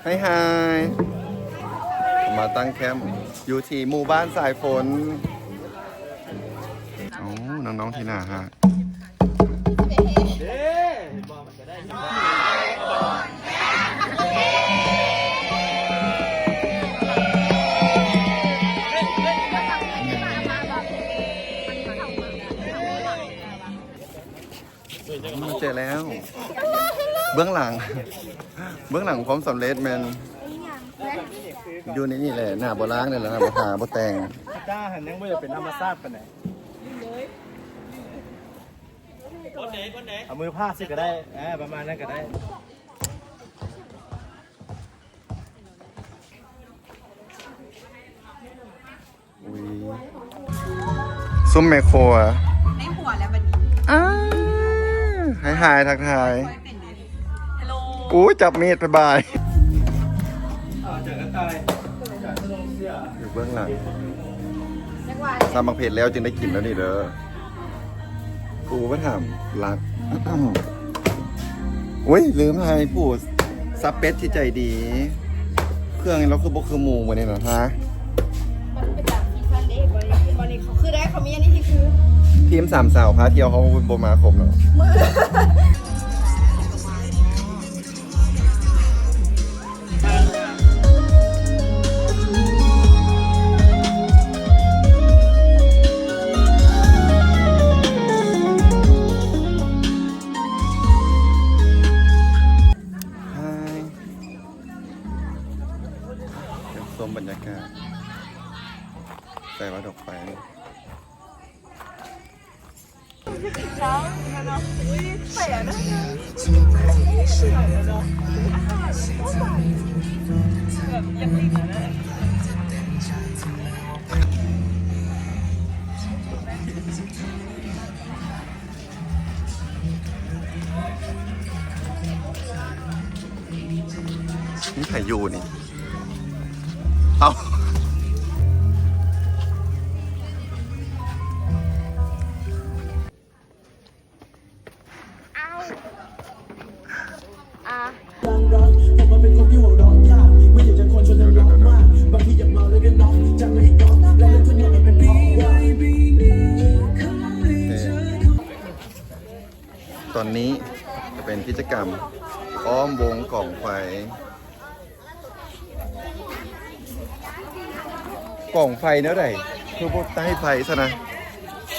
ຮາຍໆ ມາຕັ້ງແຄ້ມຢູ່ທີ່ໝູ່ບ້ານສາຍຝົນ. ໂອ້ ນ້ອງໆທີ່ໜ້າຮັກ. ເຈີແລ້ວ ເບື້ອງຫຼັງ ເບື້ອງຫຼັງຄວາມສຳເລັດແມ່ນຢູ່ໃນນີ້ແຫຼະ ໜ້າບໍ່ລ້າງນີ້ແຫຼະ ໜ້າບໍ່ທາບໍ່ແຕ່ງ. ກິຕາຫັ້ນຍັງບໍ່ຢາກເປັນທຳມະຊາດປານໃດ. ເອົາມືພາດຊິກໍໄດ້ ເອີ ປະມານນັ້ນກໍໄດ້. ອຸ້ຍ ຊຸມແມ່ຄົວ ໃນຫົວແລ້ວບັດນີ້ ອ້າ ຮາຍໆ ທັກທາຍ. ໂອ້ຍ ຈັບມີດ ບາຍບາຍ. ຢູ່ເບື້ອງຫຼັງ ຊຳບັກເຜັດແລ້ວຈຶ່ງໄດ້ກິນແລ້ວນີ້ເດີ. ກູໄປຖາມລັກ ໂອ້ຍ ລືມໃຫ້ຜູ້ສັບເປັດທີ່ໃຈດີ ເຄື່ອງນີ້ລາວຄືບໍ່ຄືໝູ່ມື້ນີ້ນະ ຮະ? ມັນໄປຕາມຊີຊັນເດ້ ບໍ່ໄດ້ ບໍ່ໄດ້ ເຂົາຄືໄດ້ ເຂົາມີອັນນີ້ທີ່ຄື ທີມສາມສາວພາທ່ຽວເຮົາບໍ່ມາຄົບເນາະ. ຊົມບັນຍາກາດ ໃສ່ວ່າດອກໄຟ. ມີໃຜຢູ່ນີ້? ເອົ້າ ອ້າວ ອ່າ ຕອນນີ້ຈະເປັນກິດຈະກຳອ້ອມວົງກອງໄຟ. ກອງໄຟແນວໃດ ຄືບໍ່ໄດ້ໄຟຊັ້ນນະ?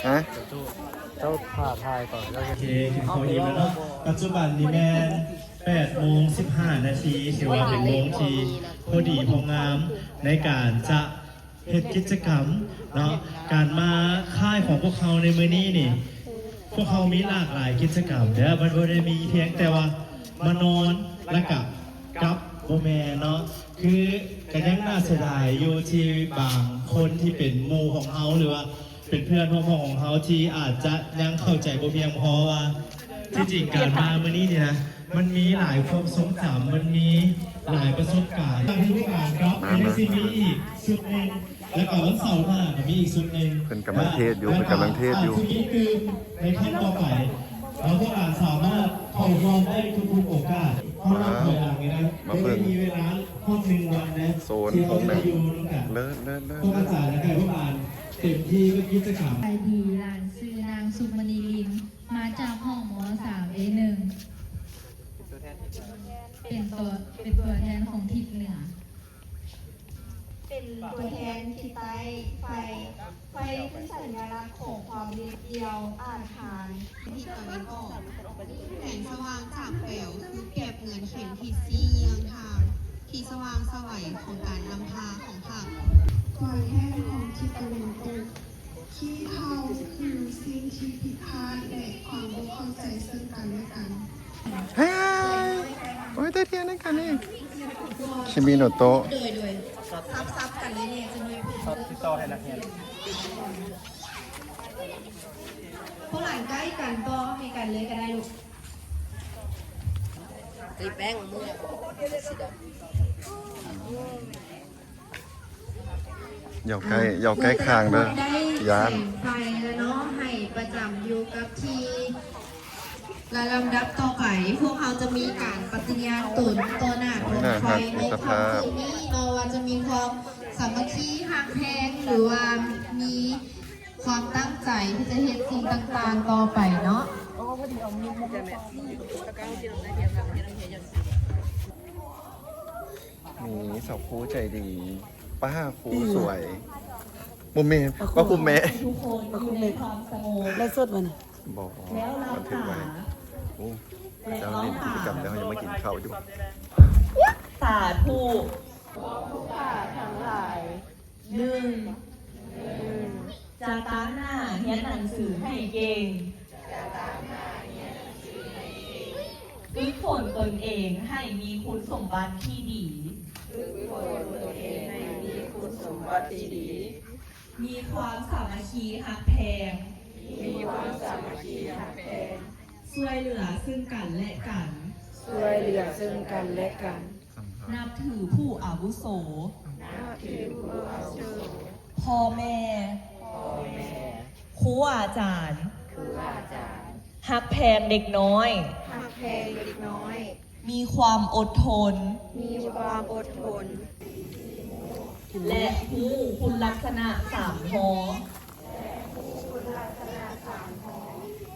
ຮະ? ເຈົ້າຖ້າຖ່າຍກ່ອນ. ໂອເຄ ກິນເຂົ້າອີ່ມແລ້ວເນາະ. ປັດຈຸບັນນີ້ແມ່ນແປດໂມງສິບຫ້ານາທີ ຖືວ່າເປັນໂມງທີ່ພໍດີພໍງາມໃນການຈະ ເຮັດກິດຈະກຳເນາະ. ການມາຄ້າຍຂອງພວກເຮົາໃນມື້ນີ້ນີ້ ພວກເຮົາມີຫຼາກຫຼາຍກິດຈະກຳເດີ ມັນບໍ່ໄດ້ມີພຽງແຕ່ວ່າມານອນແລ້ວກະກັບ ບໍ່ແມ່ນເນາະ. ຄືກະຍັງໜ້າເສຍດາຍຢູ່ທີ່ບາງຄົນທີ່ເປັນໝູ່ຂອງເຮົາ ຫຼືວ່າເປັນເພື່ອນຮ່ວມຫ້ອງຂອງເຮົາ ທີ່ອາດຈະຍັງເຂົ້າໃຈບໍ່ພຽງພໍວ່າ ທີ່ຈິງການມາມື້ນີ້ນີ້ນະ ມັນມີຫຼາຍຄວາມຊົງຈຳ ມັນມີຫຼາຍປະສົບການ. ຫຼັງຈາກທີ່ມີການກັບ ມາ ມາ ຊິມີອີກຊຸດໜຶ່ງ ແລ້ວກໍວັນເສົາໜ້າກໍມີອີກຊຸດໜຶ່ງ. ເພິ່ນກຳລັງເທດຢູ່ ເພິ່ນກຳລັງເທດຢູ່ ອາດຊິມີຕື່ມໃນຄັ້ງຕໍ່ໄປ. ເຮົາຕ້ອງການສາມາດເຂົ້າຮ່ວມໄດ້ທຸກໆໂອກາດ. ເຮົານັບຖອຍຫຼັງນີ້ນະ ຍັງມີເວລາຮອດໜຶ່ງວັນນະ ໂຊນຂອງໜັງ ທີ່ເຮົາຈະໄດ້ຢູ່ນຳກັນ. ເລີດ ເລີດ ເລີດ ພວກອາຈານ ແລະ ໄກຜູ້ອ່ານເຕັມທີ່ກັບກິດຈະກຳ. ສະບາຍດີ ຫຼານຊື່ນາງ ສຸກມະນີລິນ ມາຈາກຫ້ອງ ມສາມເອໜຶ່ງ ເປັນຕົວ ເປັນຕົວແທນຂອງທິດເໜືອ. ເປັນຕົວແທນທິດໃຕ້. ໄຟ ໄຟຄືສັນຍາລັກຂອງຄວາມເດັດດ່ຽວ ອາດຫານ. ທິດຕາເວັນອອກ ແສງສະຫວ່າງຈາກແປວຄືປຽບເໝືອນເຂັມທິດຊີ້ເຍືອງທາງທີ່ສະຫວ່າງສະໄຫວຂອງການນຳພາຂອງພະ. ຕົວແທນຂອງທິດຕາເວັນຕົກ. ຂີ້ເຖົ້າຄືສິ່ງທີ່ຜິດພາດ ແລະ ຄວາມບໍ່ເຂົ້າໃຈເຊິ່ງກັນແລະກັນ. ເຮີ້ຍ ໂອ້ຍ ໄຕ້ທຽນນຳກັນນີ້ ຄິມິໂນໂຕະ. ໂດຍ ໂດຍ ຊັບໆກັນເລີຍແນ່ ຈະໜ່ວຍຜູ້ ຊັບຕິດຕໍ່ໃຫ້ນັກຮຽນ. ພວກຫຼານໃກ້ກັນບໍ່ ໃຫ້ກັນເລີຍກໍໄດ້ລູກ. ຕີແປ້ງເມືອ ສີດຳ. ຢ່າໃກ້ ຢ່າໃກ້ຄາງເດີ ຢ້ານ. ໄຟລະເນາະ ໃຫ້ປະຈຳຢູ່ກັບທີ່. ແລະ ລຳດັບຕໍ່ໄປ ພວກເຮົາຈະມີການປະຕິຍານຕົນຕໍ່ໜ້າກອງໄຟໃນຄ່ຳຄືນນີ້ເນາະ ວ່າຈະມີຄວາມສາມັກຄີຮັກແພງ ຫຼືວ່າມີຄວາມຕັ້ງໃຈທີ່ຈະເຮັດສິ່ງຕ່າງໆຕໍ່ໄປເນາະ. ນີ້ສາວຄູໃຈດີ ປ້າຄູສວຍ ບໍ່ແມ່ນ ປ້າຄູແມ່ ທຸກຄົນຢູ່ໃນຄວາມສະຫງົບ ໄລຟ໌ສົດບໍ່ນີ້? ບໍ່ ບັນທຶກໄວ້. ໂອ້ ເຈົ້າຫຼິ້ນກິດຈະກຳແລ້ວ ເຮົາຍັງມາກິນເຂົ້າຢູ່. ສາທຸ. ພວກຜູ້ຂ້າທັງຫຼາຍ ໜຶ່ງ ຈະຕາງໜ້າຮຽນໜັງສືໃຫ້ເກັ່ງ. ຝຶກຝົນຕົນເອງໃຫ້ມີຄຸນສົມບັດທີ່ດີ. ຝຶກຝົນຕົນເອງໃຫ້ມີຄຸນສົມບັດທີ່ດີ. ມີຄວາມສາມັກຄີຮັກແພງ. ມີຄວາມສາມັກຄີຮັກແພງ. ຊ່ວຍເຫຼືອເຊິ່ງກັນແລະກັນ. ຊ່ວຍເຫຼືອເຊິ່ງກັນແລະກັນ. ນັບຖືຜູ້ອາວຸໂສ. ນັບຖືຜູ້ອາວຸໂສ. ພໍ່ແມ່. ພໍ່ແມ່. ຄູອາຈານ. ຄູອາຈານ. ຮັກແພງເດັກນ້ອຍ. ຮັກແພງເດັກນ້ອຍ. ມີຄວາມອົດທົນ. ມີຄວາມອົດທົນ. ແລະ ຮູ້ຄຸນລັກສະນະສາມ ຮ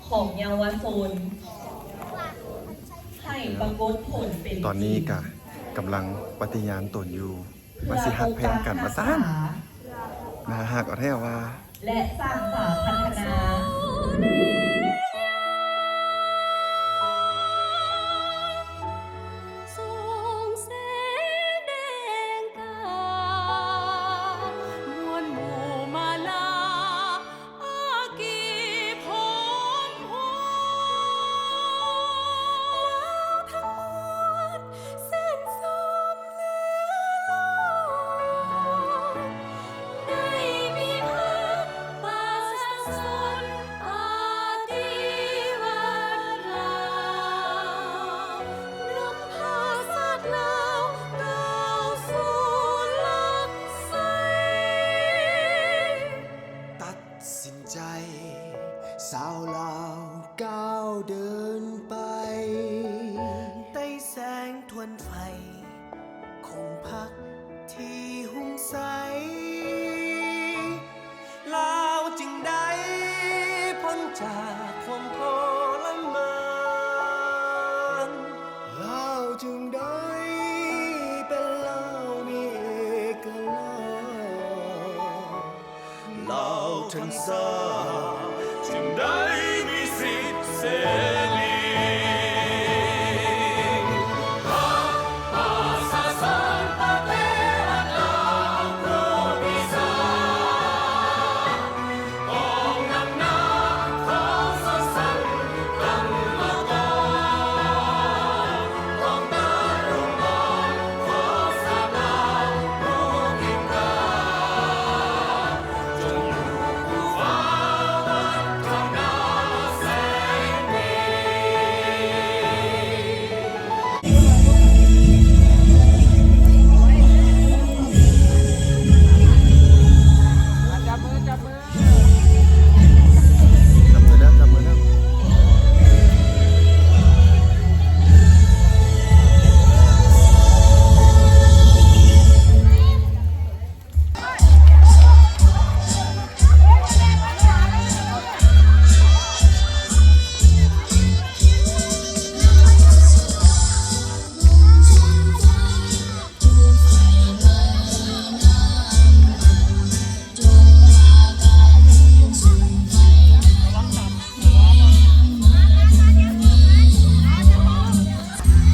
ຂອງເຍົາວະຊົນ ໃຫ້ປາກົດຜົນເປັນຈິງ. ຕອນນີ້ກະກຳລັງປະຕິຍານຕົນຢູ່ ວ່າຊິຮັກແພງກັນວ່າຊັ້ນ. ໜ້າຮັກເອົາແທ້ວ່າ. ແລະ ສ້າງສາພັດທະນາ. ສ່ອງແສງແດງກາ ມວນໝູ່ມາລາ ອາກີພົມໂຮມ ລາວທັງໝົດ ຊື່ນຊົມເຫຼືອລ້ອຍ ໄດ້ມີພັກປະຊາຊົນປະຕິວັດລາວ ນຳພາຊາດລາວກ້າວສູ່ຫຼັກໄຊ. ຕັດສິນໃຈ ຊາວລາວກ້າວເດີນໄປ ໃຕ້ແສງທວນໄຟ ຂອງພັກທີ່ຮຸ່ງໃສ ລາວຈຶ່ງໄດ້ພົ້ນຈາກຄວາມທໍລະມານ ລາວຈຶ່ງໄດ້ເປັນລາວມີເອກະລາດ ລາວທັງຊາດຈຶ່ງໄດ້ມີສິດເສລີ. ພັກປະຊາຊົນປະຕິວັດລາວຜູ້ພິສາດ ກອງນຳໜ້າຂອງຊົນຊັ້ນກຳມະກອນ ຂອງຕາລຸງບອນ ຂອງຊາວລາວຜູ້ກິນກາ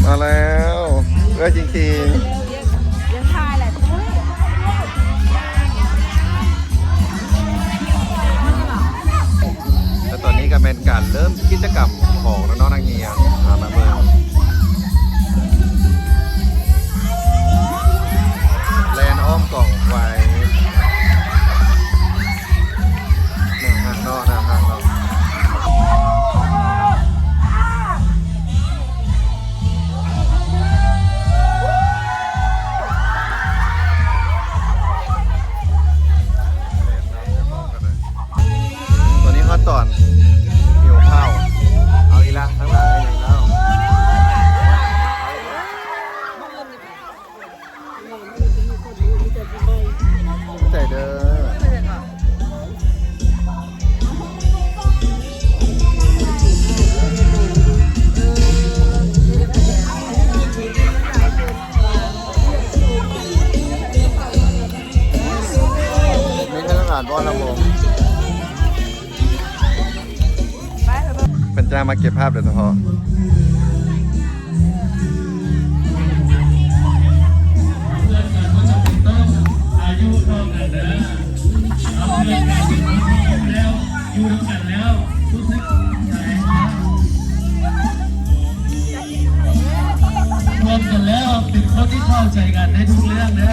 ມາແລ້ວ ເອື້ອຍຄິງຄິງ ແລະ ຕອນນີ້ກໍແມ່ນການເລີ່ມກິດຈະກຳຂອງນ້ອງໆນັກຮຽນ ພາມາເບິ່ງ ແລ່ນອ້ອມກອງໄຟ. ໜ້າຮັກເນາະ ໜ້າຮັກເນາະ. ລະວົງ ເພິ່ນຈ້າງມາເກັບພາບໂດຍສະເພາະ. ເພື່ອນກັນບໍ່ຈຳເປັນຕ້ອງອາຍຸເທົ່າກັນເດີ. ເອົາເພື່ອນກັນເປັນຄົນທີ່ຢູ່ແລ້ວ ຢູ່ນຳກັນແລ້ວ ຮູ້ສຶກໃຈ ຮ່ວມກັນແລ້ວເປັນຄົນທີ່ເຂົ້າໃຈກັນໃນທຸກເລື່ອງເດີ.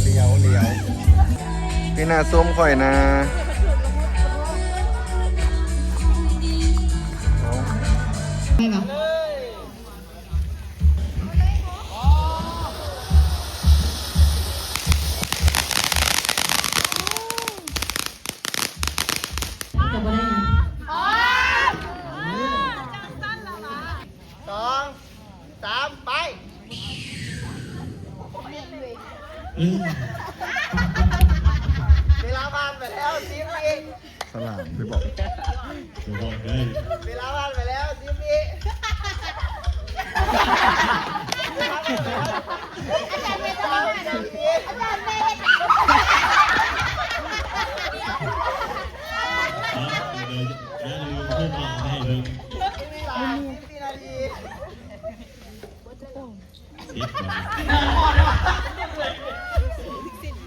ລ້ຽວ ລ້ຽວ ປີໜ້າຊົມຂ້ອຍນະ. ກໍບໍ່ໄດ້ຫຍັງ. ສອງ ສາມ ໄປ. ເວລາຜ່ານໄປແລ້ວ ສິບວິ. ສະຫຼາມ ຄືບອກ ເວລາຜ່ານໄປແລ້ວ ສິບວິ.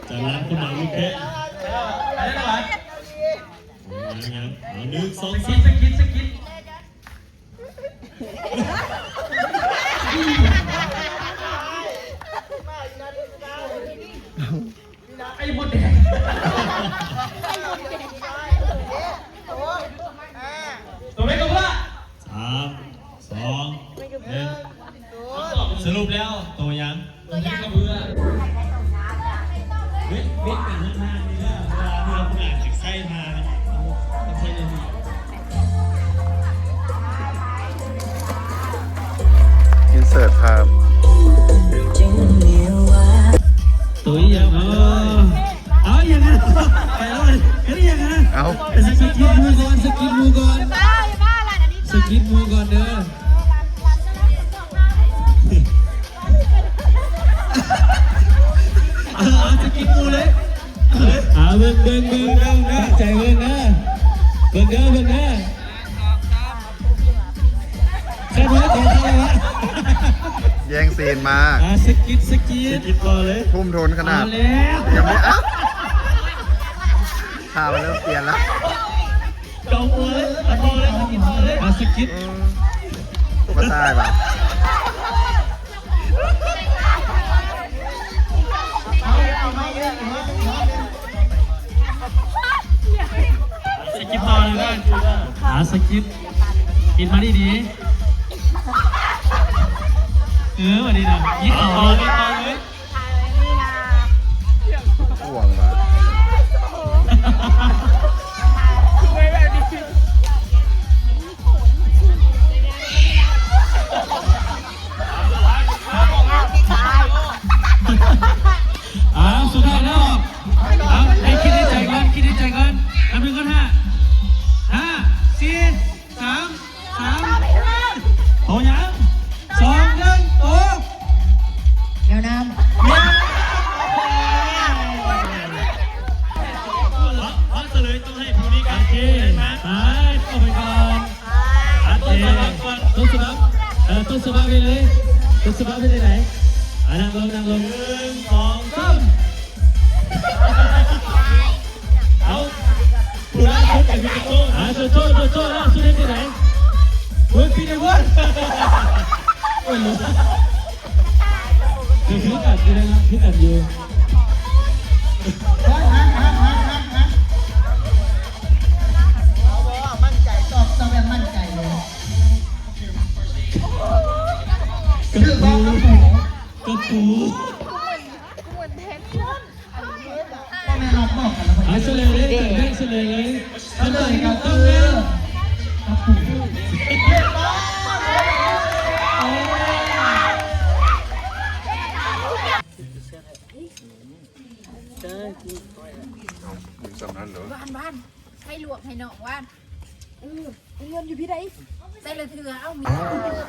ຈາກຮ້ານຄົນໜາວລູກແຄະ ເອົາ ໜຶ່ງ ສອງ ສາມ ສະກິດ ສະກິດ ສະກິດ. ໄອ້ມົດແດງ ໂຕເລັກກະເບືອ. ສາມ ສອງ ໜຶ່ງ ສະຫຼຸບແລ້ວ ໂຕຫຍັງ? ໂຕເລັກກະເບືອ. ເວັດ ເວັດເປັນເຮືອນຮ່າງນີ້ເດີ ເວລາເຮືອນຜູ້ຫຼານຊິໃຊ້ທ່ານຳໃຊ້ເລີຍ. ອິນເສີດພາບ. ໂຕອີ່ຫຍັງເນາະ? ເອົາ ອີ່ຫຍັງນະ? ໄປແລ້ວ ເຮັດອີ່ຫຍັງນະ? ເອົາ ສະກິດໝູ່ກ່ອນ ສະກິດໝູ່ກ່ອນ ສະກິດໝູ່ກ່ອນເດີ. ເອົາ ເອົາ ສະກິດໝູ່ເລີຍ. ເອົາ ເບິ່ງ ເບິ່ງ ເບິ່ງ ຕັ້ງໃຈເບິ່ງເດີ ເບິ່ງເດີ ເບິ່ງເດີ. ແຍ່ງຊີນມາກ. ອ່າ ສະກິດ ສະກິດ ສະກິດຕໍ່ເລີຍ. ທຸ່ມທຶນຂະໜາດ. ເອົາແລ້ວ ຍັງບໍ່ ເອົ້າ ທ່າມັນເລີ່ມປ່ຽນແລ້ວ. ເອົາເລີຍ ເອົາເລີຍ ສະກິດ ອືມ ບໍ່ຕາຍຫວາ. ສະກິດຕໍ່ເລີຍເດີ. ອ່າ ສະກິດ ກິນມາດີໆ. ເອີ ອັນນີ້ນະ ກິນຕໍ່ເລີຍ ຕໍ່ເລີຍ. ອ່າ ສຸດທ້າຍແລ້ວ. ເອົາ ໃຫ້ຄິດໃນໃຈກ່ອນ ຄິດໃນໃຈກ່ອນ. ນັບໜຶ່ງກ່ອນ ຫ້າ ຫ້າ ສີ່ ສາມ ສາມ. ໂຕຫຍັງ? ສອງ ໜຶ່ງ ໂຕ ແມວນ້ຳ. ຄວາມສະເຫຼີຍຕ້ອງໃຫ້ຜູ້ນີ້ ໂອເຄ ໄປ ເຂົ້າໄປກ່ອນ. ໂອເຄ ຕົ້ນສະບັບ ເອີ ຕົ້ນສະບັບເຮັດເລີຍ ຕົ້ນສະບັບເຮັດຈັ່ງໃດ? ອ່າ ນັ່ງລົງ ນັ່ງລົງ ໜຶ່ງ ສອງ ສາມ. ເອົາ ຜູ້ລ່າສຸດກໍຄືໂຈ້ ອ່າ ໂຈ້ ໂຈ້ ໂຈ້ ລ່າສຸດເຮັດຈັ່ງໃດ? ເວີ້ຍ ປີດເວີ້ຍ ໂອ້ຍ ຄືກັນຢູ່ນະ ຄືກັນຢູ່. ເອົາບໍ່ ໝັ້ນໃຈ ຕອບຊະແວນໝັ້ນໃຈເລີຍ. ຄືເວົ້າກັບປູ ກັບປູ ບໍ່ແມ່ນລັບບອກກັນແລ້ວ ອ່າ ສະເຫຼີຍເລີຍ ສະເຫຼີຍເລີຍ ສະເຫຼີຍກໍຄື ຢູ່ສ່ຳນັ້ນເນາະ ຫວານໆ ໃຫ້ລວກໃຫ້ນ້ອງຫວານ. ເອີ ເງິນຢູ່ພີ້ໃດ ແຕ່ລະເທື່ອ ເອົ້າ ມີ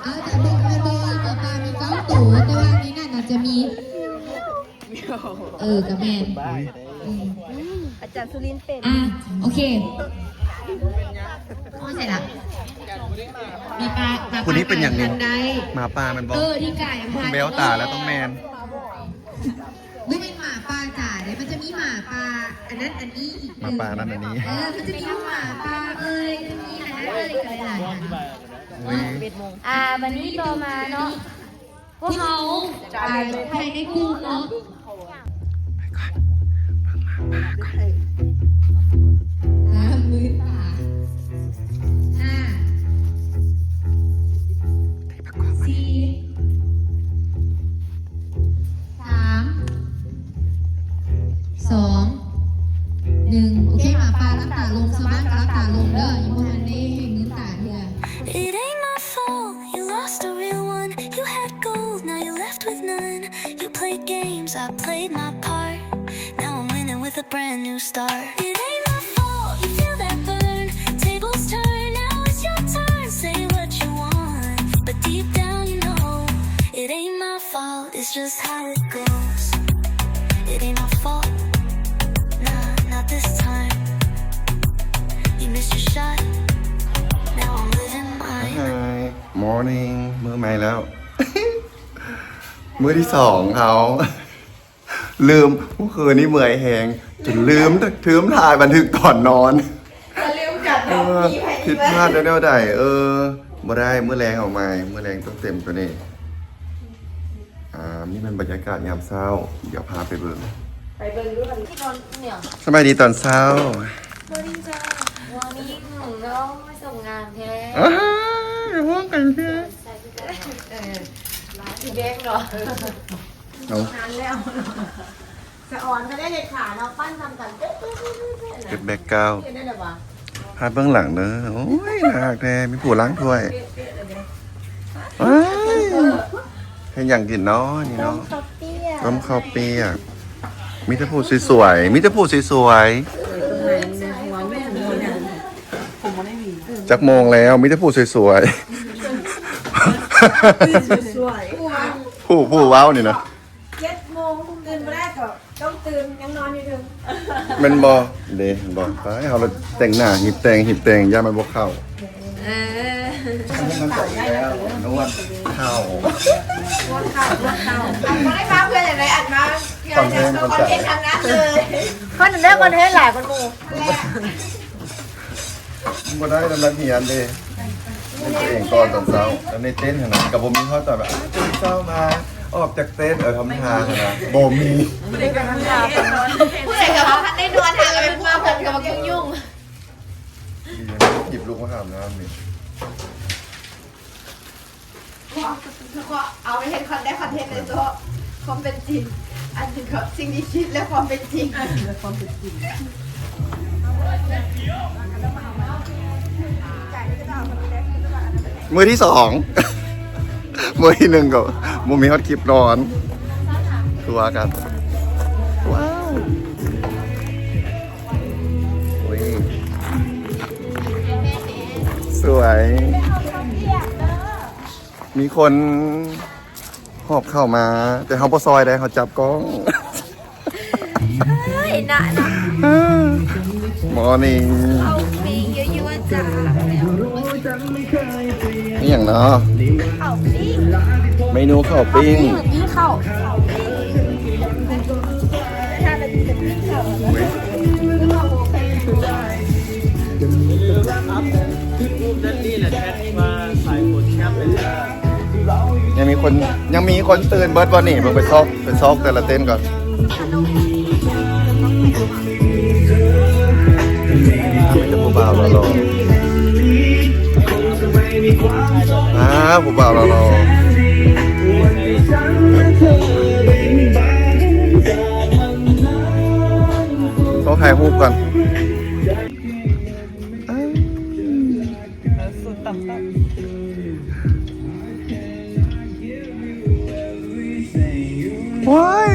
ເອົາ ແຕ່ເບິ່ງ ເບິ່ງ ເບິ່ງ ໝາປ່າມີເກົ້າໂຕ ແຕ່ວ່າໃນນັ້ນອາດຈະມີ ເອີ ກະແມ່ນ ອືມ ອາຈານສຸລິນເປັນ ອ່າ ໂອເຄ ພໍໃສ່ລະ ໝາປ່າ ໝາປ່າ ຜູ້ນີ້ເປັນຫຍັງນີ້? ໝາປ່າແມ່ນບໍ່? ເອີ ທີ່ກາຍ ແວວຕາແລ້ວຕ້ອງແມ່ນ. ບໍ່ແມ່ນໝາປ່າຈາເດ້ ມັນຈະມີໝາປ່າອັນນັ້ນອັນນີ້ອີກ ໝາປ່າອັນນັ້ນອັນນີ້ ເອີ ມັນຈະມີທັງໝາປ່າເອີຍ ຈະມີອັນນັ້ນເອີຍ ກໍຫຼາຍໆ ອ່າ ບັດນີ້ຕໍ່ມາເນາະ ພວກເຮົາໄປ ໄປໃນກຸ່ມເນາະ ໄປກ່ອນ ເບິ່ງໝາປ່າກ່ອນ ຫ້າ ມືດຕາ ຫ້າ ສີ່ ສາມ ສອງ ໜຶ່ງ ໂອເຄ ໝາປ່າຫຼັບຕາລົງ ຊາວບ້ານກໍຫຼັບຕາລົງເດີ ຍັງບໍ່ທັນໄດ້ໃຫ້ມືດຕາເທື່ອ. It ain't my fault you lost a real one. You had gold, now you're left with none. You played games, I played my part. Now I'm winning with a brand new start. It ain't my fault you feel that burn. Tables turn, now it's your turn. Say what you want, but deep down you know it ain't my fault. It's just how it goes. It ain't my fault. Nah, not this time. You missed your shot. Now I'm living mine. Hi, morning. ມື້ໃໝ່ແລ້ວ ມື້ທີສອງເຮົາ ລືມ ເມື່ອຄືນນີ້ເມື່ອຍແຮງ ຈົນລືມ ລືມຖ່າຍບັນທຶກຕອນນອນ ກໍລືມກັນເນາະ ເອີ ມີໃຜອີກ ຜິດພາດແນວໃດ ເອີ ບໍ່ໄດ້ ມື້ແລງເອົາໃໝ່ ມື້ແລງຕ້ອງເຕັມກວ່ານີ້ ອ່າ ນີ້ແມ່ນບັນຍາກາດຍາມເຊົ້າ ດຽວພາໄປເບິ່ງ ໄປເບິ່ງດູກັນ ສະບາຍດີຕອນເຊົ້າ Morning ຈ້າ Morning ເນາະ ມາສົ່ງງານແທ້ ອ້າ ໄປພ້ອມກັນເທື່ອ ເອີ ທີ່ແບກເນາະ. ເອົາ ນານແລ້ວ ສະອອນກໍໄດ້ເຮັດຂາເນາະ ປັ້ນນຳກັນເປັະໆໆໆ ເກັບແບັກກາວ ເຮັດໄດ້ແລ້ວຫວາ ພາເບິ່ງຫຼັງເດີ ໂອ້ຍ ໜ້າຮັກແທ້ ມີຜູ້ລ້າງຖ້ວຍ ເປັະໆໆ ວ້າຍ ເຮັດຫຍັງກິນເນາະນີ້ເນາະ ຕົ້ມເຂົ້າປຽກ ຕົ້ມເຂົ້າປຽກ ມີແຕ່ຜູ້ສວຍໆ ມີແຕ່ຜູ້ສວຍໆ ຈັກໂມງແລ້ວ ມີແຕ່ຜູ້ສວຍໆ ຜູ້ ຜູ້ເວົ້ານີ້ນະ. ເຈັດໂມງຕື່ນບໍ່ໄດ້ກໍຕ້ອງຕື່ນ ຍັງນອນຢູ່ເທິງ ແມ່ນບໍ່? ເດ້ ເຫັນບໍ່? ໄປ ເຮົາລະແຕ່ງໜ້າ ຮີບແຕ່ງ ຮີບແຕ່ງ ຢ້ານມັນບໍ່ເຂົ້າ ເອີ ນວດເຂົ້າ ນວດເຂົ້າ ນວດເຂົ້າ ບໍ່ໄດ້ມາເພື່ອຫຍັງໃດ ອັນມາເພື່ອຄອນເທັນ ຄອນເທັນທັງນັ້ນເລີຍ ຄອນເທັນ ຄອນເທັນຫຼາຍກວ່າໝູ່. ບໍ່ໄດ້ນຳນັກຮຽນເດ້ ເປັນຕົວເອງກ່ອນຕອນເຊົ້າ ແລ້ວໃນເຕັນຫັ້ນນະ ກໍບໍ່ມີຮອດຕອນວ່າ ຕື່ນເຊົ້າມາ ອອກຈາກເຕັນ ເອີ ທຳທ່າຫັ້ນນະ ບໍ່ມີ ຜູ້ໃດກໍທຳທ່າ ຜູ້ໃດກໍບໍ່ທັນໄດ້ນອນ ຫາກໍໄປເວົ້າກັນ ກໍບໍ່ຫຍຸ້ງໆ ຫຍິບລູກມາອາບນ້ຳນີ້. ເພາະ ເພາະເອົາໄປເຮັດຄອນ ໄດ້ຄອນເທັນໃນໂຕຄວາມເປັນຈິງ ອັນນີ້ກໍສິ່ງທີ່ຄິດ ແລະ ຄວາມເປັນຈິງ ແລະ ຄວາມເປັນຈິງ. ມື້ທີສອງ ມື້ທີໜຶ່ງກໍບໍ່ມີຮອດຄລິບນອນ ຄືວ່າກັນ ວ້າວ ໂອ້ຍ ສວຍ. ມີຄົນຫອບເຂົ້າມາ ແຕ່ເຮົາບໍ່ຊ່ອຍໄດ້ ເຮົາຈັບກ້ອງ. ເຮີ້ຍ ນະ ນະ Morning ເຂົ້າປີ້ງ ຍົວໆ ຈ້າ. ອີ່ຫຍັງເນາະ? ເຂົ້າປີ້ງ ເມນູເຂົ້າປີ້ງ ເຂົ້າປີ້ງ ປີ້ງເຂົ້າ ເຂົ້າປີ້ງ ທານແລ້ວຊິເປັນປີ້ງເຂົ້າ. ອຸ້ຍ ຍັງມີຄົນ ຍັງມີຄົນຕື່ນເບິດບໍ່ນີ້? ເບິ່ງໄປຊອກ ໄປຊອກແຕ່ລະເຕັນກ່ອນ. ມີແຕ່ຜູ້ບ່າວຫຼໍ່ໆ ອ້າວ ຜູ້ບ່າວຫຼໍ່ໆ ຕ້ອງຖ່າຍຮູບກ່ອນ. ເອີ ສຸດຕ່ຳໆ ໂອ້ຍ.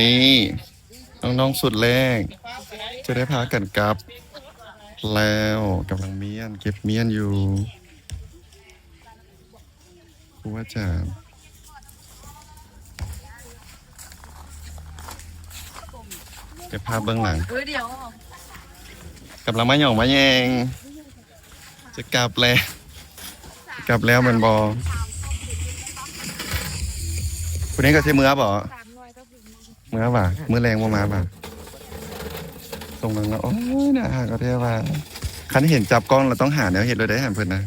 ນີ້ ນ້ອງໆຊຸດແລກຈະໄດ້ພາກັນກັບແລ້ວ, ກຳລັງມ້ຽນ ເກັບມ້ຽນຢູ່. ຄູອາຈານ ເກັບພາບເບື້ອງຫຼັງ. ກຳລັງມາຫຍ້ອງມາແຍງ. ຈະກັບແລ້ວ ຈະກັບແລ້ວແມ່ນບໍ່? ຜູ້ນີ້ກໍຊິເມືອບໍ່? ເມືອຫວາ? ມື້ແລງບໍ່ມາຫວາ? ສົ່ງນາງລະ ໂອ້ຍ ໜ້າຮັກເອົາແທ້ວ່າ. ຄັນເຫັນຈັບກ້ອງລະຕ້ອງຫາແນວເຮັດໂລດເດ້ ເພິ່ນນະ.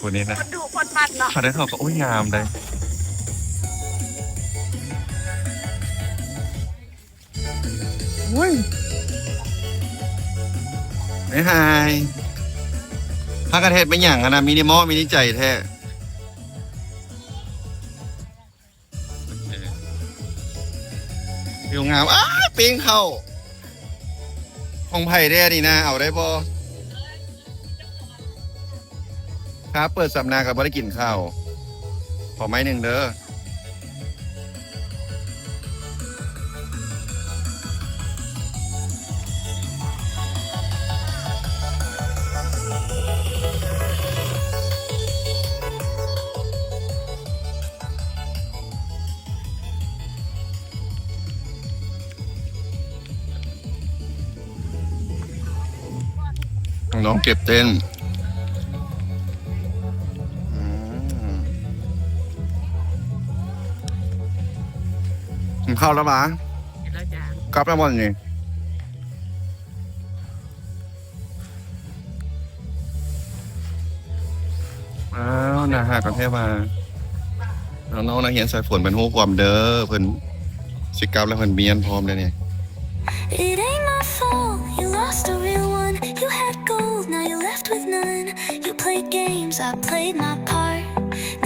ຜູ້ນີ້ນະ ຄົນດຸຄົນມັກເນາະ. ເຂົາໄດ້ເຂົ້າກໍ ໂອ້ຍ ງາມເດ້. ໂອ້ຍ ໄອ້ຫາຍ ພາກັນເຮັດແມ່ນຫຍັງຫັ້ນນະ? ມີນິມໍມີນິໃຈແທ້. ວິວງາມ. ອ້າຍ ປີ້ງເຂົ້າ ຂອງໃຜແທ້ນີ້ນະ? ເອົາໄດ້ບໍ່? ຖ້າເປີດສຳນາກໍບໍ່ໄດ້ກິນເຂົ້າ. ຂໍໄມ້ໜຶ່ງເດີ. ນ້ອງເກັບເຕັ້ນ. ອືມ ກິນເຂົ້າແລ້ວຫວາ? ກິນແລ້ວຈ້າ. ກັບແລ້ວບໍ່ນີ້? ອ້າວ ໜ້າຮັກເອົາແທ້ວ່າ. ນ້ອງໆນັກຮຽນສາຍຝົນເພິ່ນຮູ້ຄວາມເດີ ເພິ່ນຊິກັບແລ້ວ ເພິ່ນມ້ຽນພ້ອມເດ້ນີ້. It ain't my fault, you lost a real one. You had gold, now you're left with none. You played games, I played my part.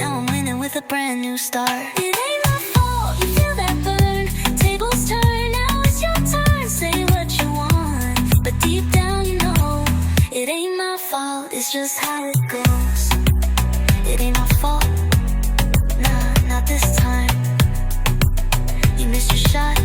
Now I'm winning with a brand new start. It ain't my fault, you feel that burn. Tables turn, now it's your turn. Say what you want, but deep down you know it ain't my fault. It's just how it goes. It ain't my fault. Nah, not this time. You missed your shot.